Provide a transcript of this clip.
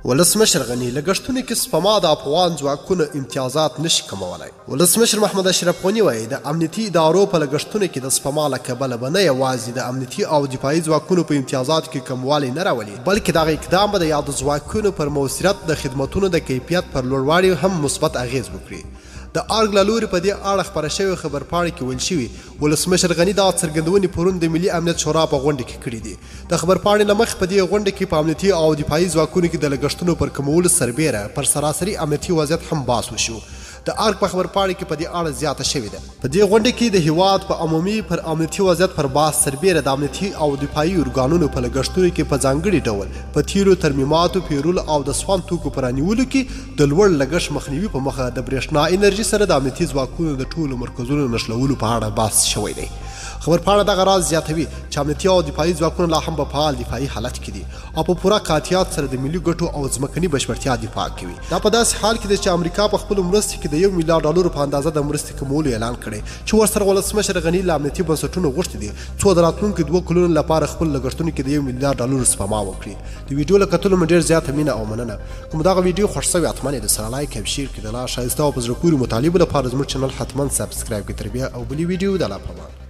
ولسمشر غني، لګښتونو کې سپما د افغان ځواکونو امتیازات نشي کمولای. ولسمشر محمد اشرف غني وایي، د امنیتي ادارو په لګښتونو کې د سپما له کبله به نه یوازې د امنیتي او دفاعي ځواکونو په امتیازاتو کې کموالی نه راولي، بلکې دغه اقدام به د یادو ځواکونو پر موثریت، د خدمتونو د کیفیت پر لوړوالي هم مثبت اغېز وکړي. د ارګ له لوري په دې اړه خپره شوې خبرپاڼه کې ویل شوي، ولسمشر غني دا څرګندونې پرون د ملي امنیت شورا په غونډه کې کړې دي. د خبرپاڼې له مخې، په دې غونډه کې په امنیتي او دفاعي ځواکونو کې د لګښتونو پر کمولو سربېره پر سراسري امنیتي وضعیت هم بحث وشو. د ارګ په خبرپاڼه کې په دې اړه زیاته شوې ده، په دې غونډه کې د هیواد په عمومي پر امنیتي وضعیت پر بحث سربېره د امنیتي او دفاعي ارګانونو په لګښتونو کې په ځانګړي ډول په تیلو، ترمیماتو پیرلو او د سوان توکو په رانیولو کې د لوړ لګښت مخنیوي په مخه د برېښنا انرژي سره د امنیتي ځواکونو د ټولو مرکزونو نښلولو په اړه بحث شوی دی. خبرپاڼه دغه راز زیاتوي چې امنیتي او دفاعي ځواکونه لا هم په فعال دفاعي حالت کې دي او په پوره قاطعیت سره د ملي ګټو او ځمکني بشپړتیا دفاع کوي. دا په داسې حال کې ده چې امریکا په خپلو مرستو کې د 1 میلیارډ ډالرو په اندازه د مرستې کمولو اعلان کړی، چې ورسره ولسمشر غني له امنیتي بنسټونو غوښتي دي څو د راتلونکو 2 کلونو لپاره خپلو لګښتونو کې د 1 میلیارډ ډالرو سپما وکړي. د ویډیو له کتلو مو ډېر زیاته مینه او مننه. که مو دغه ویډیو خوښ شوې، حتما یې د سره لایک او share کړئ. د لا ښایسته او په زړه پورې مطالبو لپاره زموږ چینل حتما subscribe کړئ. تر بیا او بلې ویډیو، د الله په امان.